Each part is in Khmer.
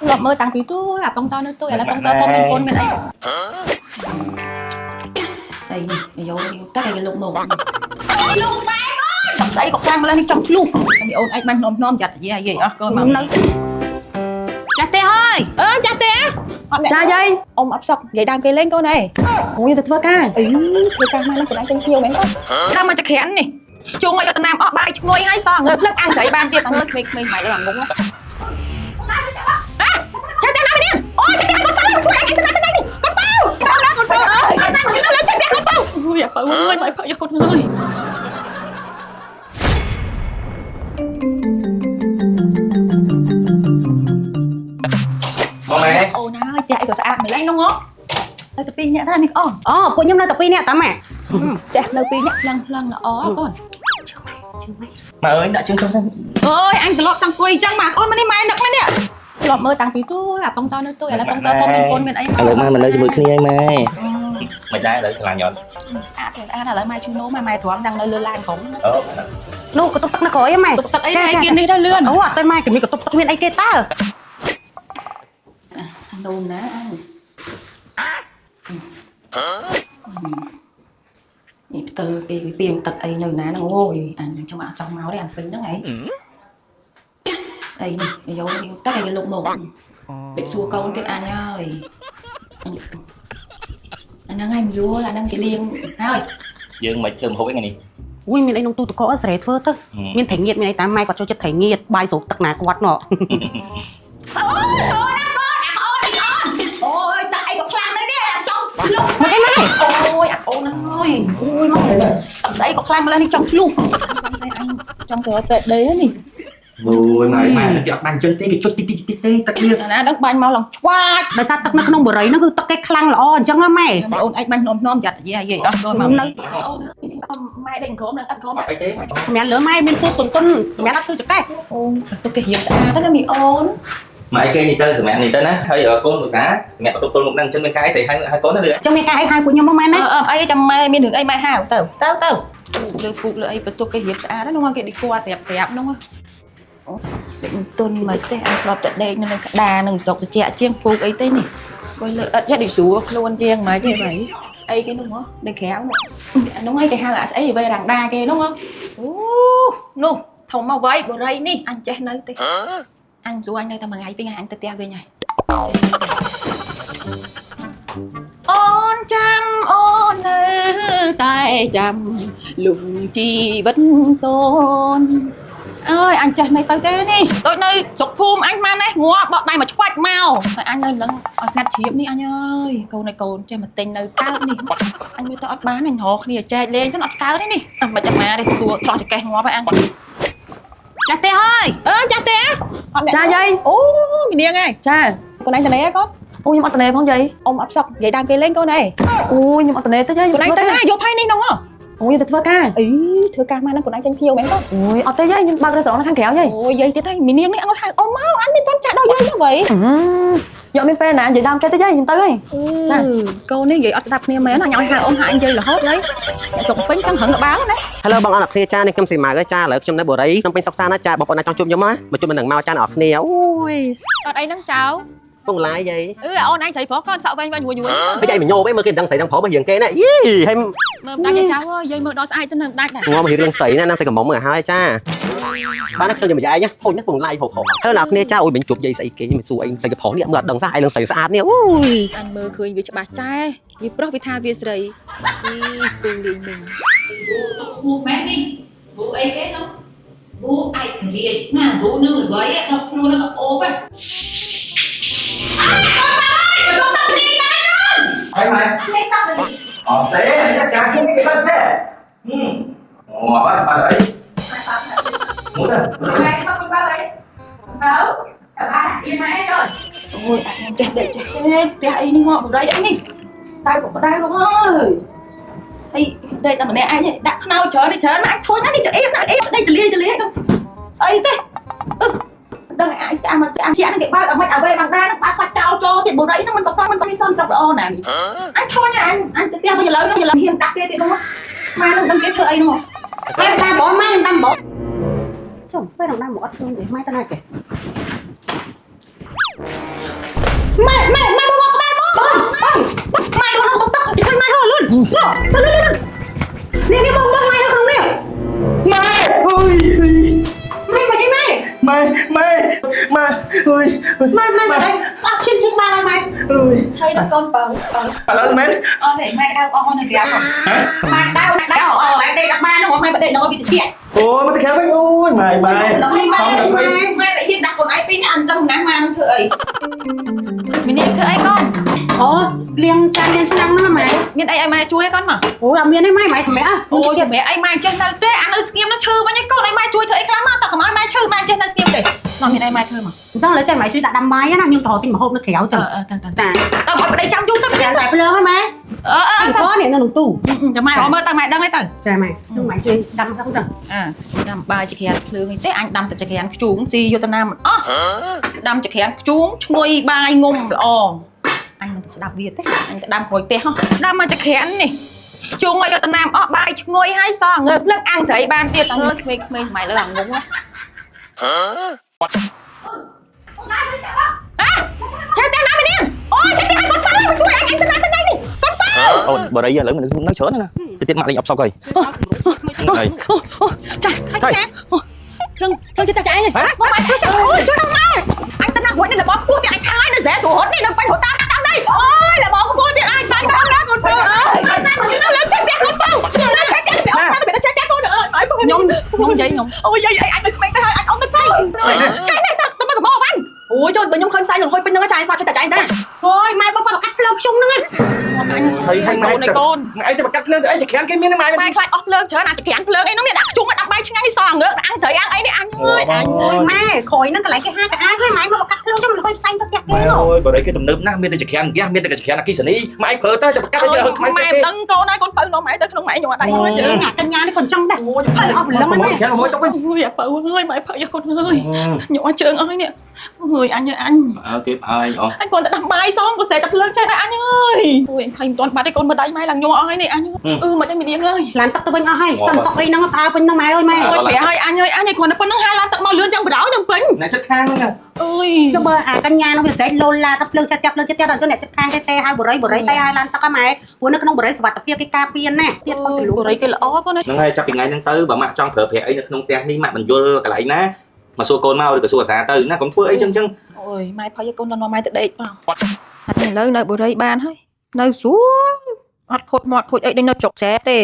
ធ្លាប់មើលតាំងពីទូអាប៉ុងតនៅទូឥឡូវប៉ុងតធំមានកូនមានអីអីនេះយកទឹកឲ្យលោកមកលោកម៉ែកូនសំស្អីក៏ខ្លាំងម្ល៉េះនេះចង់ឆ្លុះមីអូនឯងបាញ់នំនំយ៉ាត់យាយាយអស់កូនមកនៅចាស់ទេហើយអើចាស់ទេអត់ ចាយាយ អ៊ំអត់សក់និយាយដើមគេលេងកូនអី អូយទៅធ្វើការ អីធ្វើការមកនឹងខ្លួនឯងចេញភ្ញៀវមែនកូនដើមមកចក្រាននេះជុងឲ្យយកតំណាមអស់បាយឈ្ងុយហើយសោះងើបលើកអាំងត្រីបានទៀតអង្គក្មេងៗម៉ែលើអាងងចាស់ទេណាមីនាងអូចាស់ទេកូនប៉ៅជួយអញទៅណាទៅនេះកូនប៉ៅកូនណាកូនប៉ៅអើយលើចាស់ទេកូនប៉ៅអូយអាប៉ៅអើយម៉ែផឹកយកកូនអើយ បងម៉ែ អូនហើយផ្ទះអីក៏ស្អាតម្ល៉េះនោះហ៎នៅតែពីរនាក់ដែរនេះអូន អូពួកខ្ញុំនៅតែពីរនាក់តាម៉ាក់ ផ្ទះនៅពីរនាក់ភ្លឹងភ្លឹងល្អកូន ជឿម៉ែ ម៉ែអើយដាក់ជើងចុះទៅ អើយអញត្រឡប់ចង់អង្គុយអញ្ចឹងម៉ាអូនមកនេះម៉ែនឹកមែននេះធ្លាប់មើលតាំងពីទូអាប៉ុងតនៅទូឥឡូវប៉ុងតធំមានកូនមានអី ឥឡូវម៉ែមកនៅជាមួយគ្នាហើយម៉ែមិនដែរឥឡូវឆ្លាញ់អត់ ស្អាតស្អាតឥឡូវម៉ែជូននោម៉ែទ្រាំតាំងនៅលើឡានក្រុង អូ នោះកន្ទប់ទឹកនៅក្រោយហ៎ម៉ែ ទឹកទឹកអីម៉ែគៀននេះទៅលឿន អូអត់ទេម៉ែគេមានកន្ទប់ទឹកមានអីគេតើ នោមណាអញនេះផ្ទិលគេពីងទឹកអីនៅណាហ្នឹងអូយអញចង់អត់ចង់មកទេអាពេញហ្នឹងឯងអីនេះយកទឹកឲ្យលោកមកដេកសួរកូនទៀតអញហើយអាហ្នឹងឯងយល់អាហ្នឹងគេលៀងហើយ យើងមិនធ្វើម្ហូបអីថ្ងៃនេះ អូយមានអីក្នុងទូទឹកកកស្រែធ្វើទៅមានត្រីងៀតមានអីតាមម៉ែគាត់ចូលចិត្តត្រីងៀតបាយស្រូបទឹកណាគាត់ណោះ អូយតាអីក៏ខ្លាំងដែរនេះចង់ភ្លុះ មកឯម៉ែ អូយអាអូនហ្នឹងហើយអូយមកទឹកស្អីក៏ខ្លាំងម្ល៉េះនេះចង់ភ្លុះអញចង់ទៅតែដេនេះ អូយម៉ែម៉ែគេអត់បាញ់ជើងទេគេចុចតិចតិចតិចទេទឹកវា ណាដឹងបាញ់មកឡើងឆ្វាច ដោយសារទឹកនៅក្នុងបុរីហ្នឹងគឺទឹកគេខ្លាំងល្អអញ្ចឹងហ៎ម៉ែ អូនឯងបាញ់នំនំយ៉ាត់យាយាយអស់កូនមក នៅ អូនម៉ែដេកក្រុមនឹងអត់ក្រុម អត់អីទេ សម្រាប់លើម៉ែមានពូទុនទុនសម្រាប់អត់ឈឺចង្កេះ អូនទុកគេរៀបស្អាតណាមីអូន ម៉ែគេនេះទៅសម្រាប់នេះទៅណាហើយកូនឧស្សាហ៍សម្រាប់បន្ទប់ទល់មុខហ្នឹងអញ្ចឹងមានកាយស្អីហើយកូនណាលឿ អញ្ចឹងមានការអីហៅពួកខ្ញុំមកម៉ែណា អឺអីចាំម៉ែមានរឿងអីម៉ែហៅទៅទៅទៅលើពូកលើអីបន្ទប់គេរៀបស្អាតហ្នឹងគេឌីគួស្រាប់ស្រាប់ហ្នឹងអូដេកទុនមិនទេអញធ្លាប់តែដេកនៅក្តារនឹងស្រុកត្រជាក់ជាងពូកអីទេនេះគួយលើអត់ចេះដូចស្រួលខ្លួនជាងម៉េចទេបើអីគេនោះហ៎នៅក្រៅនោះនោះឯងគេហៅអាស្អីវេរ៉ាំងដាគេនោះហ៎អូនោះធំមកវៃបរិយនេះអញចេះនៅទេអញស្រួលអញនៅតែមួយថ្ងៃពីរថ្ងៃអញទៅផ្ទះវិញហើយ អូនចាំអូននៅតែចាំលំជីវិតសូនអើយអញចេះនៅទៅទេនេះដូចនៅស្រុកភូមិអញមកនេះងាប់បក់ដៃមកឆ្វាច់មកហើយអញនៅនឹងឲ្យងាត់ជ្រាបនេះអញអើយកូនឲ្យកូនចេះមកទិញនៅកើតនេះអញមើលទៅអត់បានអញរកគ្នាចែកលេងសិនអត់កើតទេនេះអត់មិនចាំមកទេទួឆ្លោះចកេះងាប់ហើយអញចាស់ទេហើយអើចាស់ទេអត់ ចាយាយ អូមីនាងឯង ចា កូនឯងតនេកូន អូខ្ញុំអត់តនេផងយាយ អ៊ំអត់សក់និយាយដើមគេលេងកូនឯង អូខ្ញុំអត់តនេទេយាយ កូនឯងទៅណាយកផៃនេះនោះហ៎ អូខ្ញុំទៅធ្វើការ អីធ្វើការមកហ្នឹងកូនឯងចេញភ្ញៀវមែនកូន អូយអត់ទេយាយខ្ញុំបើករេស្តូរ៉ង់នៅខាងក្រៅយាយ អូយយាយទៀតហើយមីនាងនេះអងហៅអ៊ំមកអញមិនទាន់ចាក់ដល់យាយទេវ៉ៃ យកមានពេលណានិយាយដើមគេទេយាយខ្ញុំទៅហើយ ចាកូននេះនិយាយអត់ស្ដាប់គ្នាមែនអញឲ្យហៅអ៊ំហៅអញនិយាយរហូតហើយអ្នកស្រុកពេញចង់រឹងក្បាលណា Hello បងប្អូនអរគ្នាចានេះខ្ញុំស៊ីម៉ៅហើយចាឥឡូវខ្ញុំនៅបូរីខ្ញុំពេញសុកសានណាចាបងប្អូនណាចង់ជួបខ្ញុំណាមកជួបមិននឹងមកចាអ្នកនរគ្នាអូយ អត់អីហ្នឹងចៅ ពងឡាយយាយ អឺអូនឯងស្រីប្រុសកូនសក់វែងវែងរួយរួយ ហើយយាយមកញោបឯងមើលគេមិនដឹងស្រីដឹងប្រុសមករៀងគេណាយីហើយ មើលមិនដាច់ទេចៅអើយយាយមើលដល់ស្អែកទៅនឹងដាច់ដែរ ងំមករៀងស្រីណាណាស្រីកំមុំមកហើយចាបានខ្ញុំនិយាយឯងហូចណាពងឡាយហូបហូបហើយអ្នកគ្នាចាអូយមិនជួបយាយស្អីគេមិនសួរអីស្រីប្រុសនេះមើលអត់ដឹងសោះឯងនឹងស្រីស្អាតនេះអូយ អញមើលឃើញវាច្បាស់ចែវាប្រុសវាថាវាស្រីអីពូលេងមិញឈ្មោះម៉ែនេះវូអីគេនោះវូឯករាជណាវូនឹងល្បីដល់ខ្លួននឹងអូប ហើយម៉ែអត់ទេការជុំគេបាត់ចេះអូអត់ស្បាត់អីមួយទៅ ម៉ែមកពីបាត់អីបើអាអ៊ីម៉ែទៅអូយអញចេះដេកចេះទេផ្ទះអីនេះហ៎បរិយអីនេះដៅក៏ដៅបងអើយហើយដេកតែម្នាក់ឯងដាក់ខ្នោច្រើននេះច្រើនណាស់អញធុញណាស់នេះចអៀបណាស់អៀបដេកទលាយទលាយនោះស្អីទេអឺដឹងអាចស្អាតមកស្អាតជាហ្នឹងគេបើកឲ្យមិនឲ្យវេបាំងដែរហ្នឹងបើកសាច់ចោលចូលទៀតបរិយហ្នឹងមិនបកមិនមានសំស្រុកល្អណានេះអញធុញអញអញទៅផ្ទះវិញឥឡូវហ្នឹងឥឡូវហ៊ានដាស់គេទៀតនោះម៉ែនឹងដឹងគេធ្វើអីនោះ ម៉ែផ្សារបងម៉ែខ្ញុំដាំបងចុំពេលខ្ញុំដាំមកអត់ឃើញទេម៉ែទៅណាចេះ នោះទៅលឿននេះនេះបងបងម៉ែនៅក្នុងនេះ ម៉ែអើយ ម៉ែមកអីម៉ែ ម៉ែម៉ែម៉ែអើយ ម៉ែម៉ែមកអីអត់ឈិនឈិនបានហើយម៉ែ អើយ ហើយដល់កូនបើបើ ឥឡូវមែន អត់ទេម៉ែដៅអស់នៅក្រៅម៉ែដៅណាស់ដៅអស់ឡើងដេកអត់បានហ្នឹងម៉ែបដេកដល់វាតិច អូមកទៅក្រៅវិញអូយម៉ែម៉ែ ម៉ែម៉ែតែហ៊ានដាក់កូនឯងពីរនេះអត់ដឹងណាស់ម៉ែនឹងធ្វើអីមីនេះធ្វើអីកូន អូលាងចានលាងឆ្នាំងហ្នឹងម៉ែ មានអីឲ្យម៉ែជួយកូនមក អូអត់មានទេម៉ែម៉ែសម្រាប់ អូយសម្រាប់អីម៉ែចេះនៅទេអានៅស្ងៀមនឹងឈឺវិញឯងកូនអីម៉ែជួយធ្វើអីខ្លះមកតើកុំឲ្យម៉ែឈឺម៉ែចេះនៅស្ងៀមទេមកមានអីម៉ែធ្វើមក អញ្ចឹងឥឡូវចាំម៉ែជួយដាក់ដាំបាយណាខ្ញុំទៅរកទិញម្ហូបនៅក្រៅចឹង អឺទៅទៅ ចា ទៅឲ្យប្តីចាំយូរទៅ ចាខ្សែភ្លើងហ្នឹងម៉ែ អឺអឺ អី ទៅ កនេះនៅក្នុងទូ ចាំម៉ែរកមើលតើម៉ែដឹងអីទៅ ចាម៉ែខ្ញុំម៉ែជួយដាំហ្នឹងចឹង អាដាំបាយចក្រានភ្លើងអីទេអញដាំតែចក្រានខ្ជូងស៊ីយកទៅណាមិនអស់ដាំចក្រានខ្ជូងឈ្ងុយបាយងុំល្អអញមិនស្ដាប់វាទេអញទៅដាំក្រោយផ្ទះហោះដាំមកចក្រាននេះខ្ជូងឲ្យយកទៅណាមិនអស់បាយឈ្ងុយហើយសងើបលើកអាំងត្រីបានទៀតអើយក្មេងៗសម័យលើអាងងណា ឆេះផ្ទះណាមីនាងអូឆេះផ្ទះឲ្យកូនប៉ៅមកជួយអញអញទៅណាទៅណៃនេះកូនប៉ៅ អូបរិយឥឡូវមនុស្សនៅច្រើនណាស់ទៅទៀតម៉ាក់លេងអបសក់ហើយហើយ អូអូចា ហើយ ចាអូភ្លឹងភ្លឹងចិត្តតែចាឯងនេះមកមកជួយអូជួយដល់មកអញទៅណារួចនេះលបងខ្ពស់ទៀតអញខាយនៅស្រែស្រួលរត់នេះនៅបាញ់រត់តាមតាមនេះអូយលបងខ្ពស់ទៀតអញបាញ់តាមណាកូនប៉ៅអើយមកនេះលើឆេះផ្ទះកូនប៉ៅលើឆេះផ្ទះអត់តាមទៅឆេះផ្ទះកូនអើយខ្ញុំខ្ញុំនិយាយខ្ញុំអូយយាយអញនៅក្មេងទៅហើយអញអត់ទៅទៅឆេះនេះទៅទៅមកមកវ៉ាន់ អូយចូលបើខ្ញុំឃើញផ្សាយលងហុយពេញហ្នឹងចាយស្វាជួយតែចាយដែរ អូយម៉ែបងគាត់កាត់ភ្លើងខ្ជុំហ្នឹង ហើយហើយម៉ែ កូនឯកូន ឯងទៅបកាត់ភ្លើងទៅអីចក្រានគេមានហ្នឹងម៉ែ ម៉ែខ្លាចអស់ភ្លើងច្រើនអាចក្រានភ្លើងអីហ្នឹងនេះដាក់ខ្ជុំដាក់បាយឆ្ងាញ់នេះសងើកអាំងត្រីអាំងអីនេះអញអើយអញ អូយម៉ែក្រោយហ្នឹងកន្លែងគេហាកអាហើយម៉ែមកកាត់ភ្លើងចឹងមិនហុយផ្សែងទៅផ្ទះគេ ម៉ែ នោះ អូយបរិយគេទំនើបណាស់មានតែចក្រានផ្ទះមានតែចក្រានអគិសនីម៉ែប្រើទៅតែបកាត់ឲ្យខ្មៅ ម៉ែ គេ ដឹងកូនហើយកូនបើនាំម៉ែទៅក្នុងម៉ែខ្ញុំអត់ដៃអើយជើង អាកញ្ញានេះក៏ចឹងដែរអូយផើអស់ព្រលឹងហ្នឹងម៉ែ ក្រានមួយទៅវិញ អូយអាបើអើយម៉ែផឹកយកកូនអើយខ្ញុំអត់ជើងអើយនេះអើយអញអញ អើគេអើយអូ អញគាត់តែដាំបាយសងក៏ស្រែតែភ្លើងចេះដែរអញអើយអូយអញភ័យមិនទាន់បាត់ទេកូនមើលដៃម៉ែឡើងញ័រអស់ហើយនេះអញអឺមកចាំមីនាងអើយ ឡានទឹកទៅវិញអស់ហើយសន្សុកអីហ្នឹងផ្អើពេញហ្នឹងម៉ែអើយម៉ែ អើយប្រាហើយអញអើយអញគ្រាន់តែប៉ុណ្្នឹងហើយឡើងទឹកមកលឿនចឹងបដ ாய் នឹងពេញ អ្នកចិត្តខាងហ្នឹង អើយ ចុះបើអាកញ្ញានោះវាស្រែកលោឡាទៅភ្លើងឆេះផ្ទះភ្លើងឆេះផ្ទះដល់ចុះអ្នកចិត្តខាងគេទេហើយបរិយបរិយតែហើយឡានទឹកហ្នឹងម៉ែព្រោះនៅក្នុងបរិយសុវត្ថិភាពគេការពារណាស់ទៀត អូ ផងចលុ យបរិយគេល្អកូន ហ្នឹងហើយចាប់ពីថ្ងៃហ្នឹងទៅបើម៉ាក់ចង់ប្រើប្រាស់អីនៅក្នុងផ្ទះនេះម៉ាក់បញ្យល់កន្លែងណាមកសួរកូនមកឬក៏សួរអាសាទៅណាកុំធ្វើអីចឹងចឹង អូយម៉ែផឹកយកកូនដល់នាំម៉ែទៅដេកមកឥឡូវនៅបរិយបានហើយនៅស្រួលអត់ខូចមាត់ខូចអីដូចនៅចុកចែទេ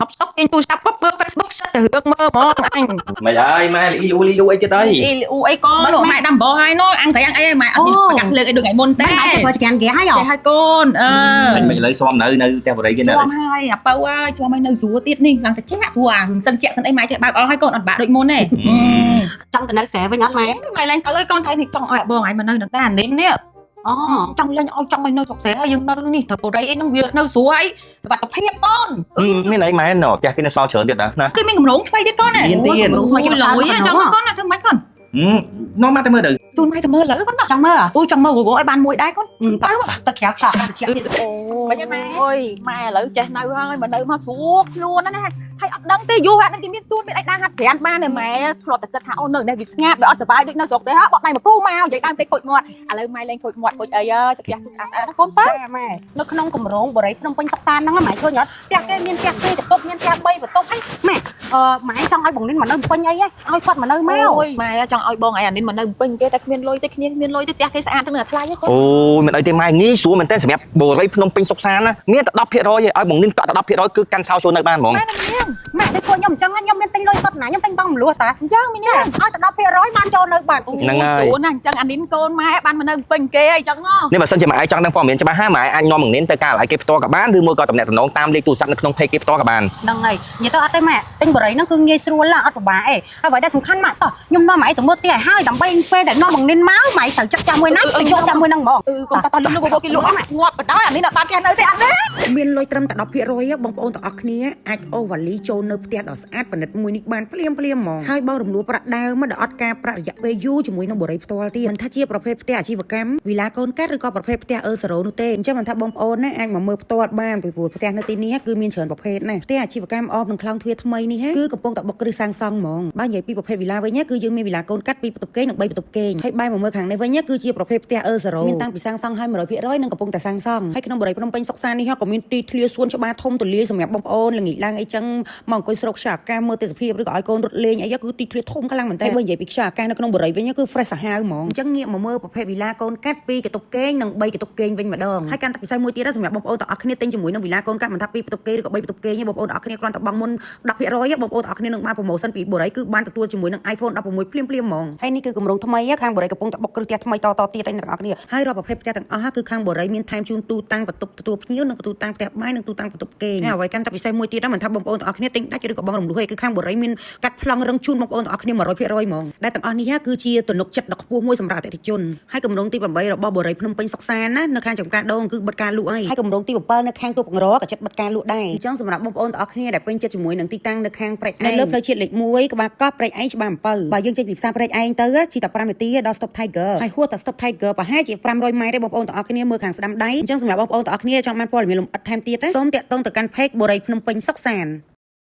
អបស្តុកទាញទូរស័ព្ទពឹបមើល Facebook សិតតែរឿងមើលហ្មងអញ មិនហើយម៉ែលីលូលីលូអីទៀតហើយ អីអ៊ូអីកូនម៉ែដាំបោហើយនោះអញស្រីអញអីម៉ែអត់មានប្រកាសលើកអីដូចថ្ងៃមុនទេ ម៉ែចេះប្រើចក្រានគេហើយ ចេះហើយកូនអឺ ហើយមិនឥឡូវស៊ាំនៅនៅផ្ទះបរិយគេនៅ ស្មហើយអាពៅហើយស្មហើយនៅស្រួលទៀតនេះឡើងតែចាក់ស្រួលអារឿងសិនចាក់សិនអីម៉ែចេះបើកអស់ហើយកូនអត់បាក់ដូចមុនទេ ចង់ទៅនៅស្រែវិញអត់ម៉ែ ម៉ែឡើងទៅឲ្យកូនថៃនេះចង់ឲ្យអាបងឯងមកនៅនឹងតែអានេះនេះ អូ ចង់លេងឲ្យចង់ឲ្យនៅស្រុកស្រែហើយយើងនៅនេះត្រូវបរិយអីហ្នឹងវានៅស្រួលហើយសុវត្ថិភាពកូន មានអីម៉ែណផ្ទះគេនៅសល់ច្រើនទៀតណា គេមានកម្រងថ្មីទៀតកូនណា មានទៀត អូយលយចង់កូនណាធ្វើម៉េចកូន នាំមកតែមើលទៅ ជូនម៉ែទៅមើលលើកូន ចង់មើល អូចង់មើលវឲ្យបានមួយដែរកូន ទៅទៅក្រៅខ្យល់ទៅជា អូយអូយម៉ែឥឡូវចេះនៅហើយមកនៅមកស្រួលខ្លួនណាស់ហើយអត់ដឹងទេយូរហាក់នឹងគេមានសួនមានអីដើរហាត់ប្រានបានទេម៉ែធ្លាប់តែគិតថាអូនៅនេះវាស្ងាត់វាអត់សុបាយដូចនៅស្រុកទេហ่าបក់ដៃមកព្រូមកនិយាយដើមពេកខូចមាត់ឥឡូវម៉ែលែងខូចមាត់ខូចអីហើយទៅផ្ទះស្អាតស្អាតកូនប៉ា ម៉ែនៅក្នុងគម្រោងបរិយភ្នំពេញសុខសានហ្នឹងម៉ែឃើញអត់ផ្ទះគេមានផ្ទះ2បន្ទប់មានផ្ទះ3បន្ទប់ហើយម៉ែអឺម៉ែចង់ឲ្យបងនិនមកនៅពេញអីហ៎ឲ្យគាត់មកនៅមក អូយម៉ែចង់ឲ្យបងឯអានេះមកនៅពេញគេតែគ្មានលុយទេគ្នាគ្មានលុយទេផ្ទះគេស្អាតទៅនឹងថ្លៃកូន អូយមិនអីទេម៉ែងាយស្រួលមែនតើសម្រាប់បរិយភ្នំពេញសុកសានណាមានតែ10%ឯងឲ្យបងនិនកក់តែ10%គឺកាន់សោចូលនៅបានហ្មង ម៉ែនាង ម៉ែដូចពួកខ្ញុំអញ្ចឹងខ្ញុំមានទិញលុយសុទ្ធណាខ្ញុំទិញបងមលួសតា អញ្ចឹងមីនាង ឲ្យតែ10%បានចូលនៅបាន ហ្នឹងហើយ ស្រួលណាស់អញ្ចឹងអានេះកូនម៉ែបានមកនៅពេញគេអីចឹងហ៎ នេះបើសិនជាម៉ែឯងចង់ដឹងព័ត៌មានច្បាស់ហាម៉ែអាចនាំបងនិនទៅកាលឲ្យគេផ្ទាល់ក៏បានឬមួយក៏តំណែងតំណងតាមលេខទូរស័ព្ទនៅក្នុង page គេផ្ទាល់ក៏បាន ហ្នឹងហើយនិយាយទៅអត់ទេម៉ែទិញបរិយហ្នឹងគឺងាយស្រួលឡាអត់ពិបាកទេហើយអ្វីដែលសំខាន់ម៉ាក់តោះខ្ញុំនាំម៉ែទៅមើលផ្ទះឲ្យហើយដើម្បីពេលដែលនាំបងនិនមកម៉ែត្រូវចិត្តចាំមួយណាទៅយកចាំមួយហ្នឹងហ្មង អឺកូនតតលុកលុកគេលក់អត់ងាប់បណ្ដោយអានេះដល់បានគេនៅទេអត់ទេ មានលុយត្រឹមតែ10%បងប្អូនទាំងអស់គ្នាអាចអូវ៉ាលីចូលនៅផ្ទះដ៏ស្អាតប្រណិតមួយនេះបានភ្លាមភ្លាមហ្មងហើយបើរំលោះប្រាក់ដើមមកដល់អត់ការប្រាក់រយៈពេលយូរជាមួយនឹងបុរីផ្ទាល់ទៀតមិនថាជាប្រភេទផ្ទះអាជីវកម្មវីឡាកូនកាត់ឬក៏ប្រភេទផ្ទះអឺសេរ៉ូនោះទេអញ្ចឹងមិនថាបងប្អូនណាអាចមកមើលផ្ទាល់បានពីព្រោះផ្ទះនៅទីនេះគឺមានច្រើនប្រភេទណាផ្ទះអាជីវកម្មអមនឹងខ្លោងទ្វារថ្មីនេះ គឺកំពុងតែបុកគ្រឹះសាងសង់ហ្មងបើនិយាយពីប្រភេទវីឡាវិញគឺយើងមានវីឡាកូនកាត់ពីរបន្ទប់គេងនិង3បន្ទប់គេងហើយបែរមកមើលខាងនេះវិញគឺជាប្រភេទផ្ទះ E0 មានតាំងពីសាងសង់ហើយ100%និងកំពុងតែសាងសង់ហើយក្នុងបុរីភ្នំពេញសុខសាន្តនេះក៏មានទីធ្លាសួនច្បារធំទូលាយសម្រាប់បងប្អូនល្ងាចឡើងអីចឹងមកអង្គុយស្រូបខ្យល់អាកាសមើលទេសភាពឬក៏ឲ្យកូនរត់លេងអីគឺទីធ្លាធំខ្លាំងមែនតើបើនិយាយពីខ្យល់អាកាសនៅក្នុងបុរីវិញគឺ fresh សាហាវហ្មងអញ្ចឹងងាកមកមើលប្រភេទវីឡាកូនកាត់ពីរបន្ទប់គេងនិង3បន្ទប់គេងវិញម្ដងហើយកាន់តែពិសេសមួយទៀតសម្រាប់បងប្អូនទាំងអស់គ្នាទិញជាមួយនឹងវីឡាកូនកាត់មិនថាពីរបន្ទប់គេងឬក៏3បន្ទប់គេងទេបងប្អូនទាំងអស់គ្នាគ្រាន់តែបង់មុន10%បងប្អូនទាំងអស់គ្នានឹងបាន promotion ពីបុរីគឺបានទទួលជាមួយនឹង iPhone 16ភ្លាមភ្លាមហ្មងហើយនេះគឺគម្រោងថ្មីខាងបុរីកំពុងតែបុកគ្រឹះផ្ទះថ្មីតតទៀតហើយអ្នកទាំងអស់គ្នាហើយរាល់ប្រភេទផ្ទះទាំងអស់គឺខាងបុរីមានថែមជូនទូតាំងបន្ទប់ទទួលភ្ញៀវនិងទូតាំងផ្ទះបាយនិងទូតាំងបន្ទប់គេងហើយអ្វីកាន់តែពិសេសមួយទៀតមិនថាបងប្អូនទាំងអស់គ្នាទិញដាច់ឬក៏បង់រំលោះទេគឺខាងបុរីមានកាត់ប្លង់រឹងជូនបងប្អូនទាំងអស់គ្នា100%ហ្មងដែលទាំងអស់នេះគឺជាទំនុកចិត្តដ៏ខ្ពស់មួយសម្រាប់អតិថិជនហើយគម្រោងទី8របស់បុរីភ្នំពេញសុខសាន្តណានៅខាងចំការដូងគឺបិទការលក់ហើយហើយគម្រោងទី7នៅខាងទួលពង្រក៏ចិត្តបិទការលក់ដែរអញ្ចឹងសម្រាប់បងប្អូនទាំងអស់គ្នាដែលពេញចិត្តជាមួយនឹងទីតាំងនៅខាងព្រែកឯងនៅលើផ្លូវជាតិលេខ1ក្បាលកោះព្រែកឯងច្បារអំពៅបើយើងចេញពីផ្សារព្រែកឯងទៅជិះតែ5នាទីដល់ Stop Tiger ហើយហួសតែ Stop Tiger ប្រហែលជា500ម៉ែត្រទេបងប្អូនទាំងអស់គ្នាមើលខាងស្ដាំដៃអញ្ចឹងសម្រាប់បងប្អូនទាំងអស់គ្នាចង់បានព័ត៌មានលម្អិតថែមទៀតសូមតាក់ទងទៅកាន់ page បុរីភ្នំពេញសុខសាន្ត។